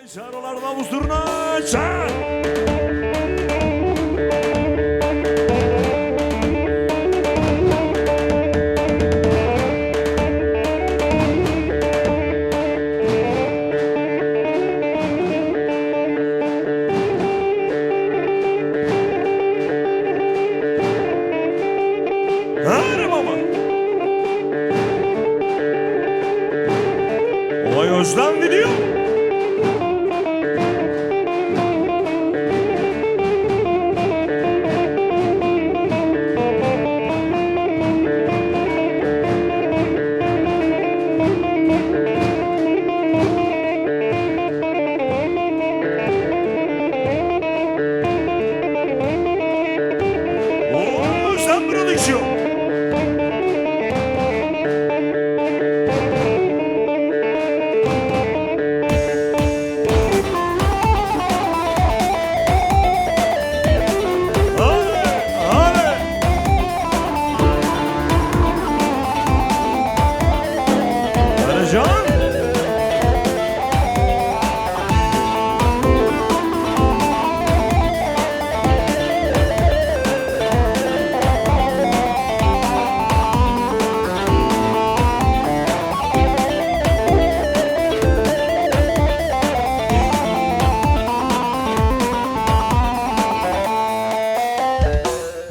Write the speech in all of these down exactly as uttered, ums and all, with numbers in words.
Çarolar davul zurna, çar! Hadi baba. Vay Özlem gidiyor. Oo, sen burada içiyor. Hadi, hadi. Ercan.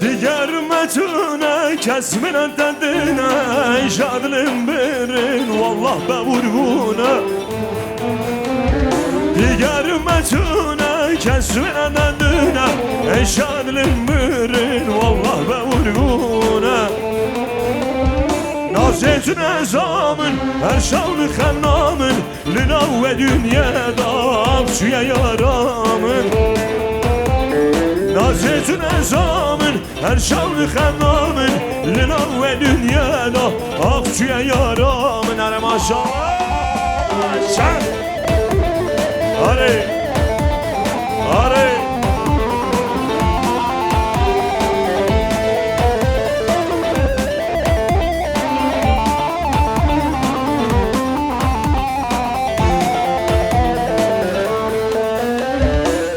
Diger me tune kes min derdine, şadlim birin, wallah be vurgune. Diger me tune kes min derdine, şadlim birin, wallah be vurgune. Nazê tune zamin, her şav li xenamin, Li nav we dinyada ax çûye yara min. Nazê tu neza min, her şav li xemna min. Li nav we dinyada ax çûye yara min. Are maşallah. Şer. Are. Are.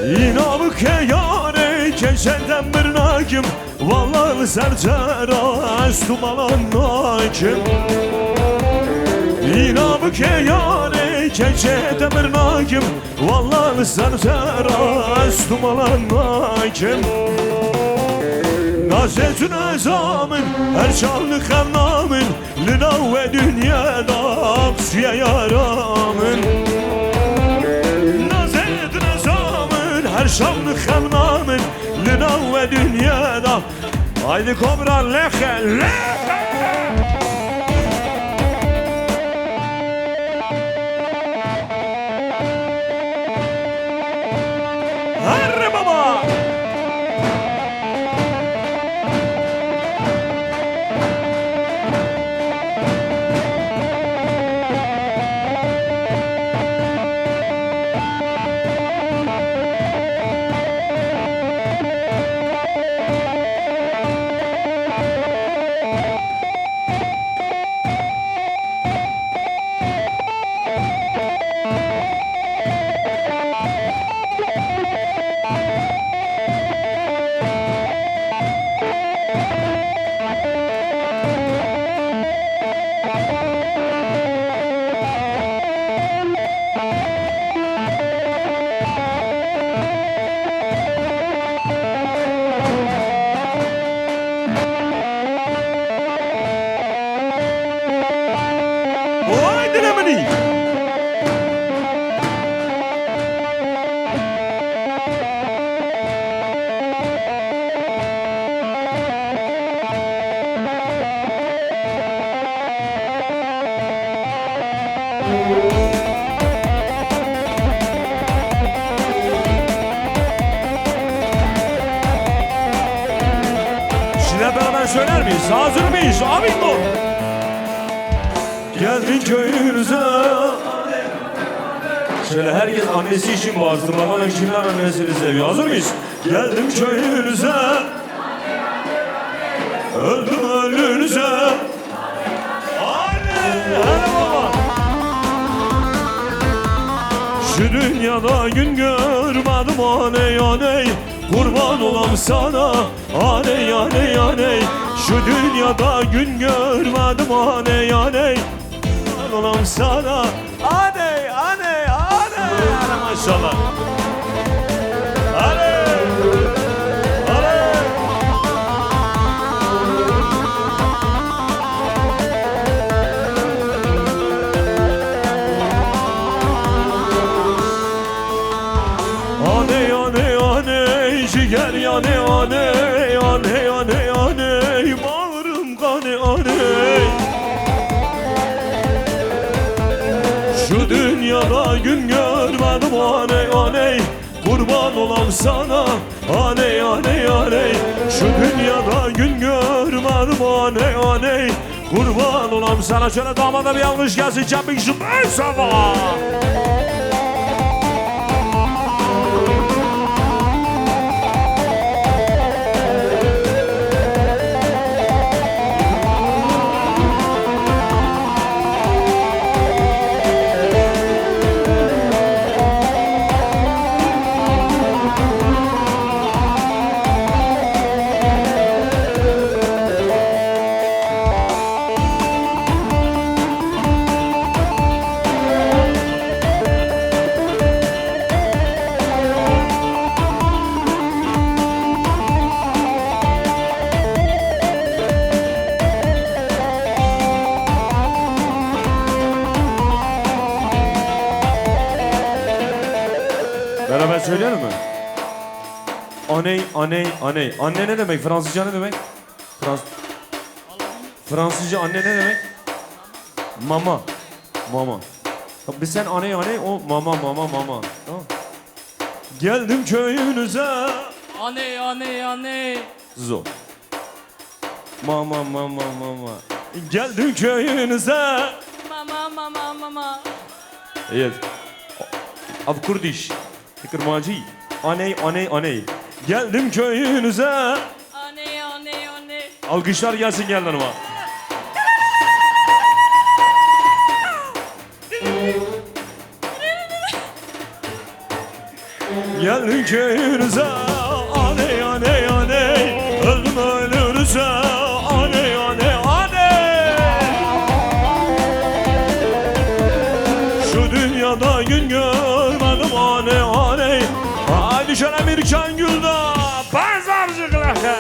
Îna bike yarê keçe dem bir nakim. Walla li ser cera ez tu malan nakim. Îna bike yarê keçe dem bir nakim. Walla li ser cera ez tu malan nakim. Nazê tu neza min, her çav li xemna min. Li nav we dinyada ax çûye yara min. Nazê tu neza min, her şav li xemna min. Li nav we dinyada. Haydi kobra lexe, lexe. Herre baba. Vay dile min î. Şimdi hep beraber söyler miyiz? Hazır mıyız? Amigo. Geldim köyünüze. Şöyle herkes annesi için bağırsın. Bakalım kimler annesini seviyor. Hazır mıyız? Geldim köyünüze. Öldüm ölünüze. Hadi, hele baba. Şu dünyada gün görmedim aney aney, kurban olam sana. Aney aney aney, şu dünyada gün görmedim aney aney, kurban olam sana. Aney aney aney. Maşallah. Aney. Aney. Aney aney aney, ciger yanê aney, aney aney aney, bağrım kanê aney. Şu dünyada gün görmedim aney aney, kurban olam sana. Aney aney aney, şu dünyada gün görmedim aney aney. Kurban olam sana, şöyle damada bir alkış gelsin, Çapik şu Mustafa. Beraber söyleyelim mi? Aney, aney, aney. Anne ne demek? Fransızca ne demek? Frans Fransızca anne ne demek? Mama. Mama. Biz sen aney aney, o mama, mama, mama. Tamam. Geldim köyünüze. Aney, aney, aney. Zor. Mama, mama, mama. Geldim köyünüze. Mama, mama, mama. Evet. Av Kurdiş. Kirmancî. Aney, aney, aney. Geldim köyünüze. Aney, aney, aney. Alkışlar gelsin, gelin hanıma. Geldim köyünüze. Aney, aney, aney. Öldüm ölünüze. Aney, aney, aney. Şu dünyada gün görmedim aney aney. Haydi şöyle bir Can Güldağ. Pazarcık leke.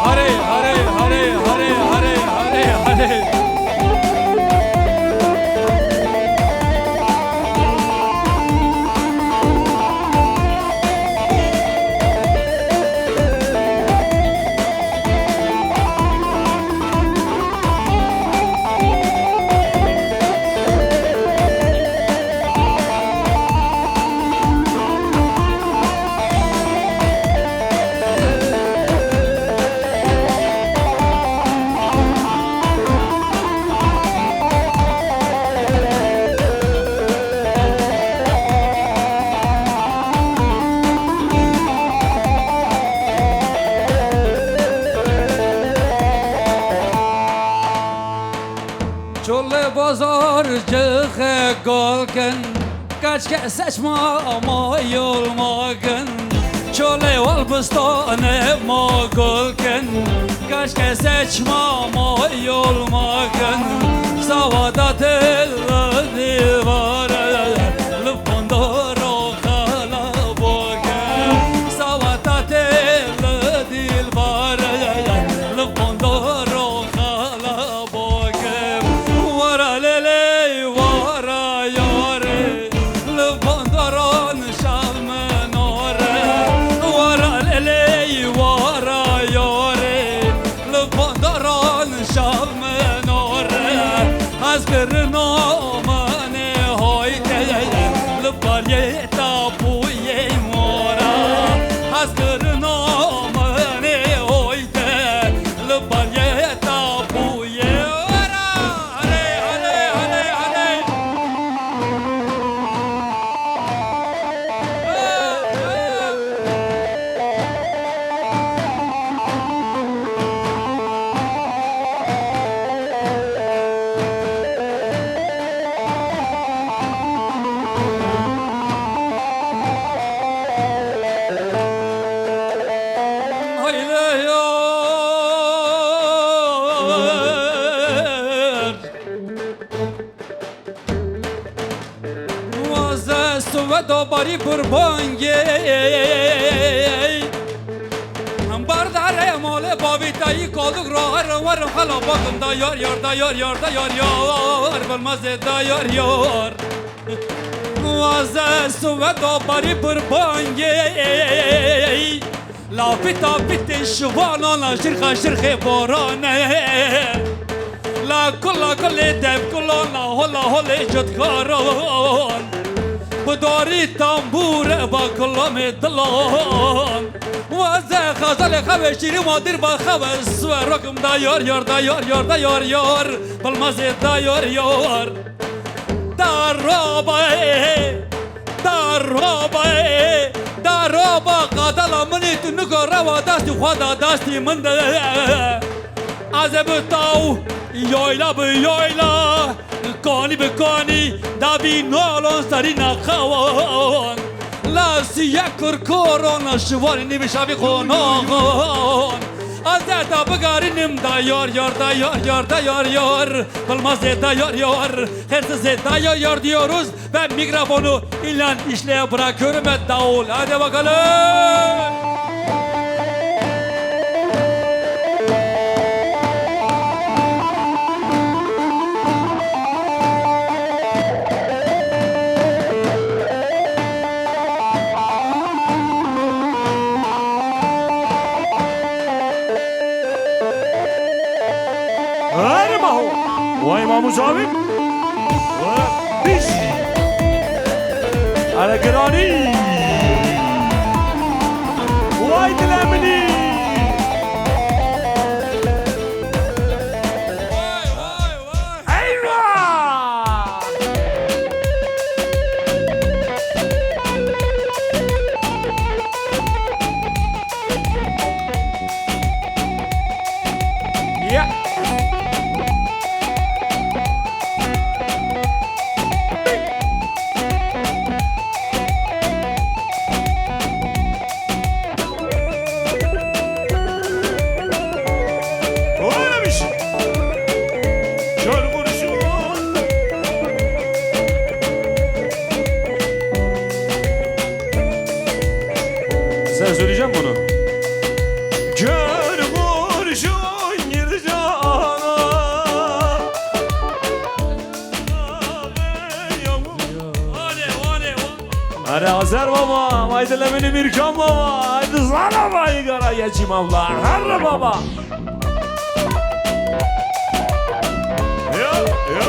Harê, harê, harê, harê, harê, harê, harê. Çolê bazar cixê gol kin, kaçke seçma ama yol magin. Çolê wal bistane ma gol kin, kaçke seçma ma yol magin. Sawa da dil divare, li bandara xala boge. Sawa da dil divare, li bandara xala Wara lêlê, wara yarê, li bandaran şav min ore. Wara lêlê, wara yarê, li bandaran şav min ore. Ez kirina min ê haytê, li bariyê tapûyê mora. Ez kirina Eyleyar. Waze suve do barî burbangê. Bardare mole bavî tayî kaluk ra her werim hala bagim da yar yar da yar yar da yar yar. Bilmezê da yar yar. Waze suve do barî burbangê. La pita pitê şivanan, la jirxa jirxê borane. La kula kulê devkulan, la hola holê cutkaran. Bi darî tambûre ba kulamê dilan. Waze xezalê xewê şîrî ma dîr ba xewe suwe rokim da yar yar da yar yar da yar yar. Bilmezê da yar yar. Daroba, daroba, daroba qadala minî tu nika rewa destî xwe da destî min de. Ez ê bi taw, yayla bi yayla, kanî bi kanî, da bî nalon serî nexewan. La siye kurkoran, şivanî nî bi şevî qonaxan. Ez ê da bigarînim da yar yar da yar yar da yar yar. Bilmezê da yar yar. Hırsızı da yar yar diyoruz ve mikrofonu ile işleye bırakıyorum ve davul. Hadi bakalım. Erê maho. Way Mamû Zavî. Pîs. Erê giranî. Way dilê minî. Eyvah! Ya. Oynamış. Kör kurşun. Sen söyleyeceğim bunu. Kör kurşun girdi cana. Hadi Azer baba, haydi Lemini Mirkan baba, haydi sana vay Karayeçim abla, Harry baba. Ya, ya.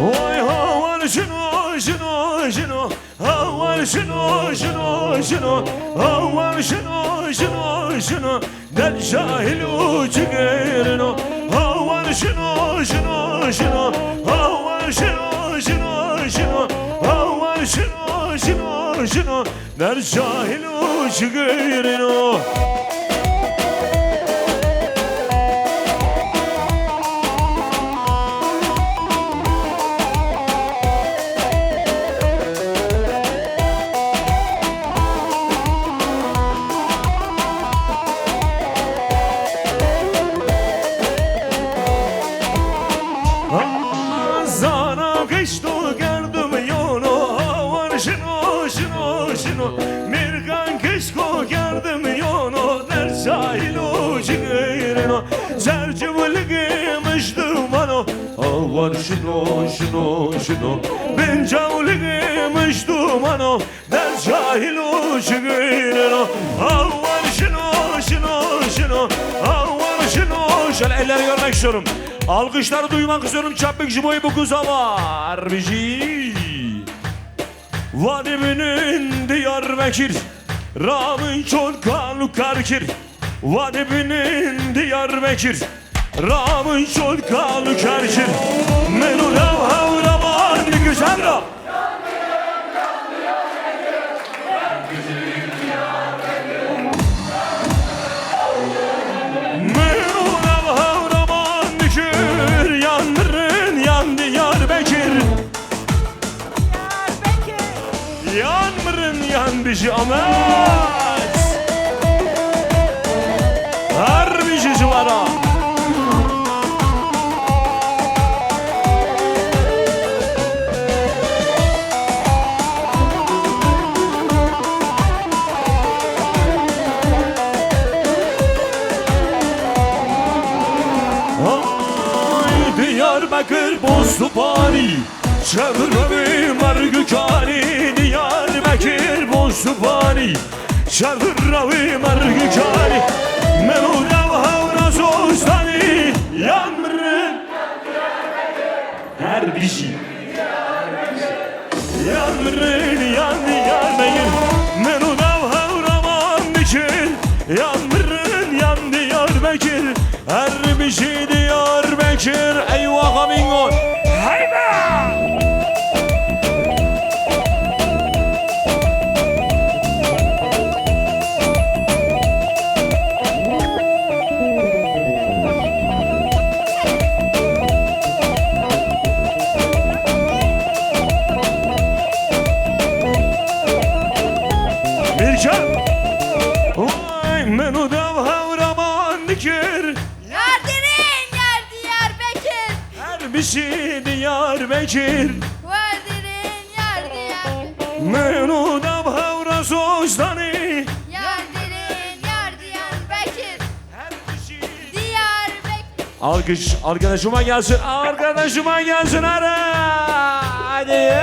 Oy, hawan jino, jino, jino. Hawan şino, şino, şino. Hawan şino, şino, şino. Del cahil û cigirino. Hawan şino, şino, şino. Hawan şino, şino, şino. Hawan şino, şino, şino. Del cahil û cigirino. Zana kişto kerdim yono, hawan şino, şino, şino. Mirgan kişko kerdim yono, der şahilo cigirino. Zercivligi mişdumano, hawan şino, şino, şino. Bincavligi mişdumano, der şahilo cigirino. Hawan şino, şino, şino. Hawan şino. Şöyle elleri görmek istiyorum. Alkışları duymak istiyorum. Çapik Jibo'yu bu kuza var. Bizi. Vadiminin Diyarbekir. Rabin çol kal û kar kir, wa dibînin Diyarbekir. Rabin çol kal û kar kir, min û dev hewraman dikir. Çend ra? Min û dev hewraman dikir, yan mirin yan Diyarbekir. Diyarbekir. Yan mirin yan bijî Amed. Her bijî ji we re. Hay Diyarbekir boz û parî. Çevirevî merg û karî, Diyarbekir boz û parî. Çevirevî merg û karî, min û dev hewra zostanî, yan mirin. Her bijî. Yan mirin, yan Diyarbekir, min û dev hewraman dikir. Yan mirin, yan Diyarbekir, her bijî Diyarbekir. Eywa xamîngon. Heybe! Mircan. Vay, min û dev hewraman dikir. Yar dirin, yar Diyarbekir. Her bijî Diyarbekir. War dirin, yar Diyarbekir. Min û dev hewra zostanî. Yar dirin, yar Diyarbekir. Her bijî Diyarbekir. Alkış arkadaşıma gelsin, arkadaşıma gelsin, hadi. Hadi.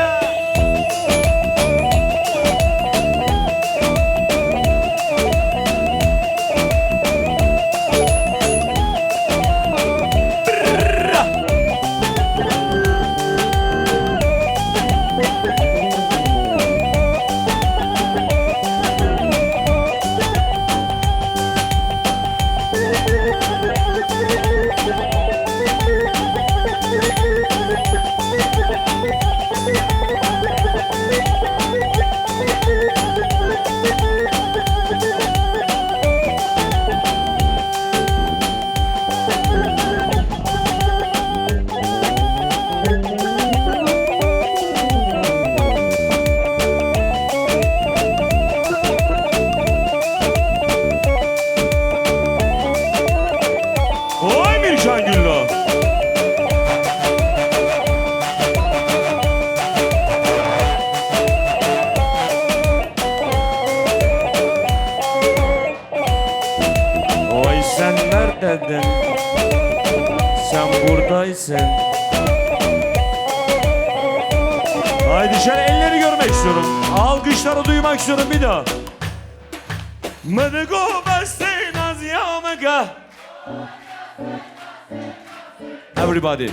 Oy Mircan Güllü. Oy sen neredeydin? Sen buradaysın. Haydi şöyle elleri görmek istiyorum. Alkışları duymak istiyorum bir daha. Min digo bestê naziya me ke. Everybody.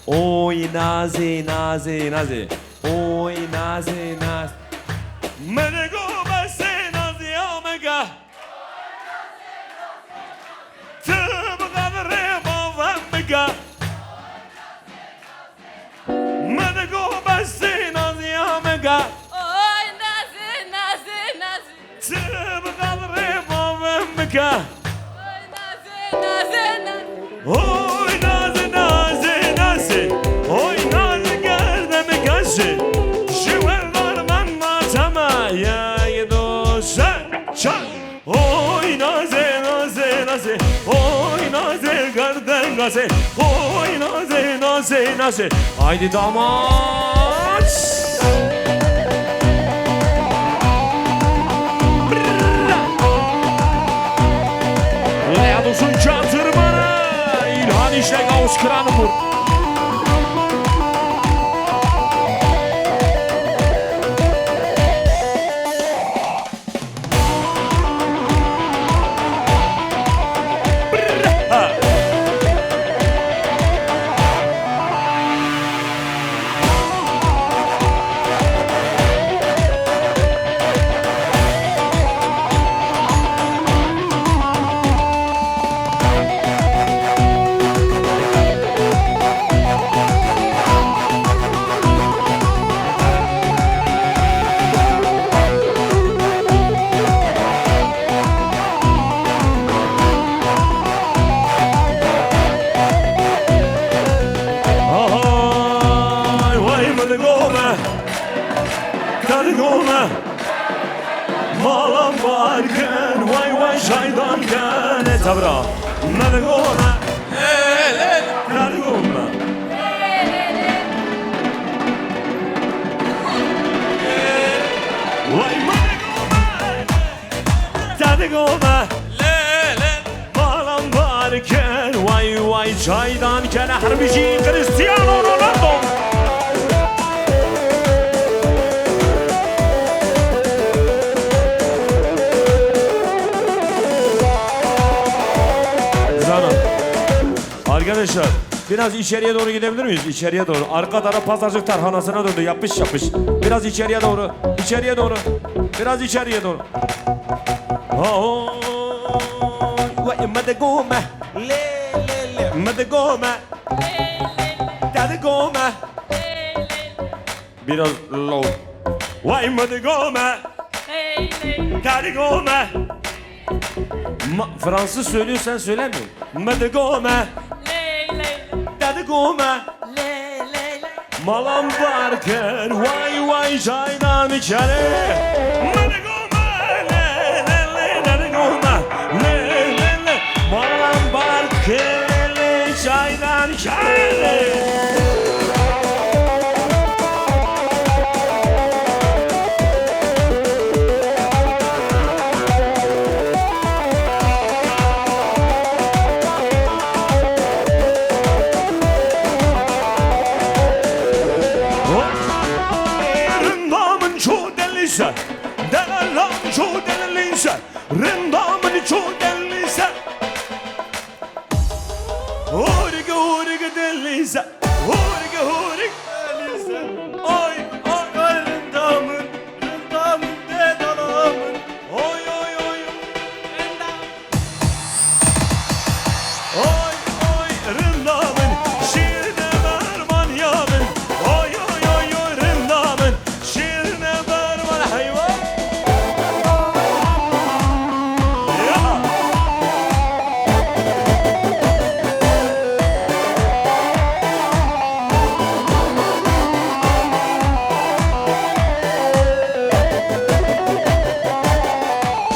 Oy nazê, nazê, nazê. Oy nazê, naz. Min digo bestê naziya me ke. Tu bi qedrê bavê me ke. Min digo bestê naziya me ke. Oy nazê, nazê, nazê. Tu bi qedrê bavê me ke. Oy nazê, nazê, nazê. Oy nazê, nazê, nazê. Oy nazê gerde me keşê. Ji we ver ben mateme. Yek, du, se, çar. Oy nazê, nazê, nazê. Oy nazê gerde gazê. Oy nazê, nazê, nazê. Haydi damat. Lea Dursun çatırmana. İlhan İşlek Avuç Kıranpur. Çaydan kene tevra. Me digome. Te digome. Vay me digome. Te digome. Malam bar ken. Vay vay çaydan kene. Her bijî Cristiano Ronaldo. Zana. Arkadaşlar, biraz içeriye doğru gidebilir miyiz? İçeriye doğru. Arka taraf pazarcık tarhanasına döndü. Yapış yapış. Biraz içeriye doğru. İçeriye doğru. Biraz içeriye doğru. Ha, o. Vay, me digome. Le, le, le. Me digome. Te digome. Biraz low. Vay me digome. Te digome. Ma-, Fransız söylüyor, sen söylemiyorsun. Me digome. Te digome. Malam bar kir, vay vay çaydan kene. Me digome. Le, le, le, me digome. Le, le, le. Malam bar kir, le, çaydan kene. Rinda min çû delîse, dela min çû delîse, rinda min çû delîse. Hûrig, hûrig delîse, hûrig, hûrig delîse. Oy, oy, oy, rinda min, rinda min, dê dala min. Oy, oy, oy, oy. Oy, oy, rinda min, şîrine bermaniya min. Oy, oy, oy, oy, rinda min, şîrine berman heywan. Ya.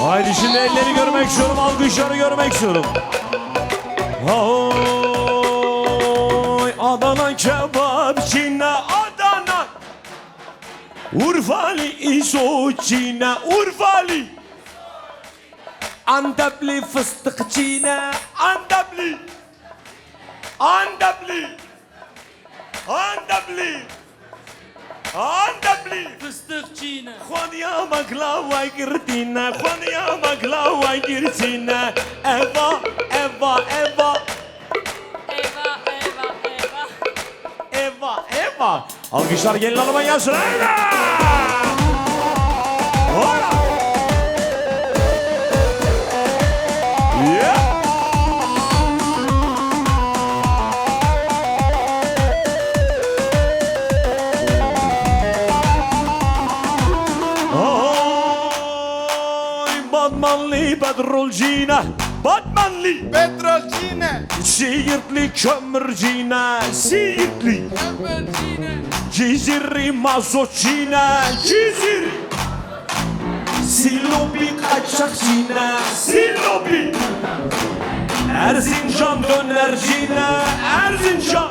Haydi şimdi elleri görmek istiyorum, alkışları görmek istiyorum. Oy, Adana kebapçine, Adana. Urfali isoçine, Urfali. Antepli fıstıkçine, Antepli. Antepli. Antepli. Antepli. Fıstıkçine. Xwaniya baklava girtîne, xwaniya baklava girtîne. Eva, Eva, Eva. Eva, Eva, Eva. Eva, Eva. Alkışlar gelin hanıma gelsin. Haydi! Hola! Yeah! Oy, Batmanlı petrolcine, Batmanlı petrolcine, Siirtli kömürcine, Siirtli kömürcine, Cizirli mazotçine, Cizir, Silopi kaçakçine, Silopi, Erzincan dönercine, Erzincan,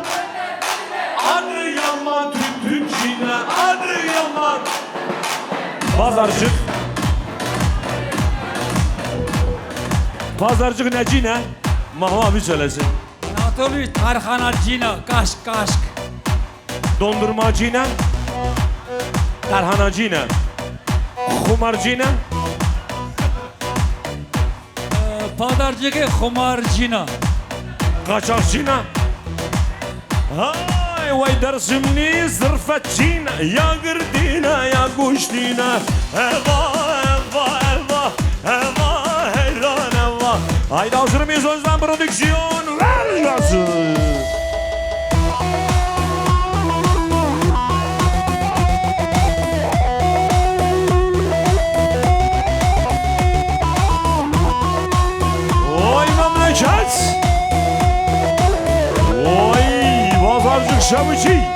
Adıyaman tütüncüne, Adıyaman. Pazarcık. Pazarcık necine? Mahva bir söylesin. Anatoli tarhanacina, kaşk, kaşk. Dondurmacina. Tarhanacina. Xumarcina. Ee, padarcıkê xumarcina. Kaçakçina. Hay, vay Dersimli zırfetçina. Ya girdina, ya goştina. Eva, eva, eva, eva, heyran eva. Haydi hazır mıyız Özlem Prodüksiyon? Ver gazı. Oy memleket! Oy Bazarcık Şevçi!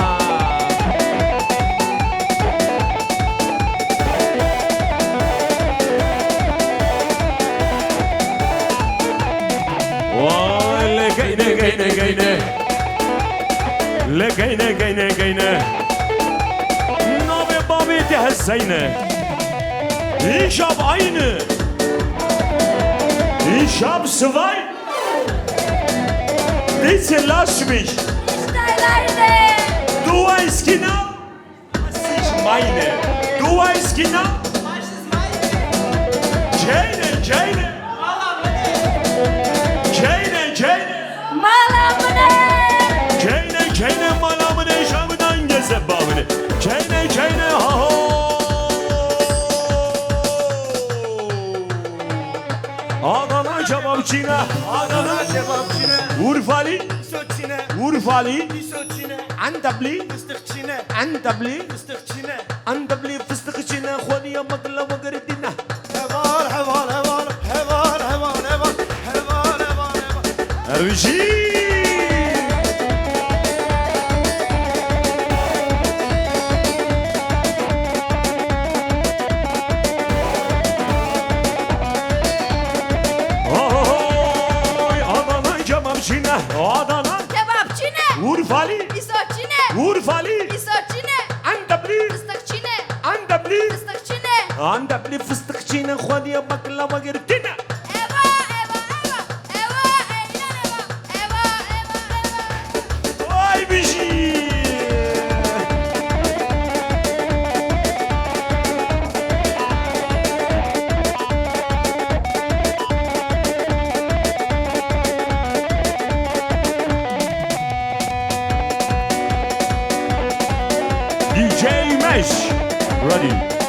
Vay, le geyne, geyne, geyne. Le geyne, geyne, geyne. Navê bavê te Heseyne. Îşab aynı. Îşab sivay. Bitte lass mich. Du weißt genau, was ich meine. Du weißt genau. Jane, Jane. Jane, Jane. Mala min e. Jane, Jane, mala min e, şavidan geze bavine. Jane, Jane, ha ho. Adana kebapçine. Adana kebapçine. Urfali. Soçine. Urfali. Soçine. Antabli. Fıstıkçine. Antabli. Fıstıkçine. Antabli fıstıkçine. Xwediya bakla wegirtine. Heval, heval, heval. Heval, heval, heval. Heval, heval, heval. Ew jî. Oy, Adana kebapçine. Adana. Kebapçine. Urfali. Pisotçine. Urfali. Pisotçine. Antepli. Fıstıkçine. Antepli. Fıstıkçine. Antepli fıstıkçine. Xwediya bakla wegirtine. Eva, eva, eva. Eva, eva, eva. Eva, eva, eva. Vay bijî! D J Mesh. Ready.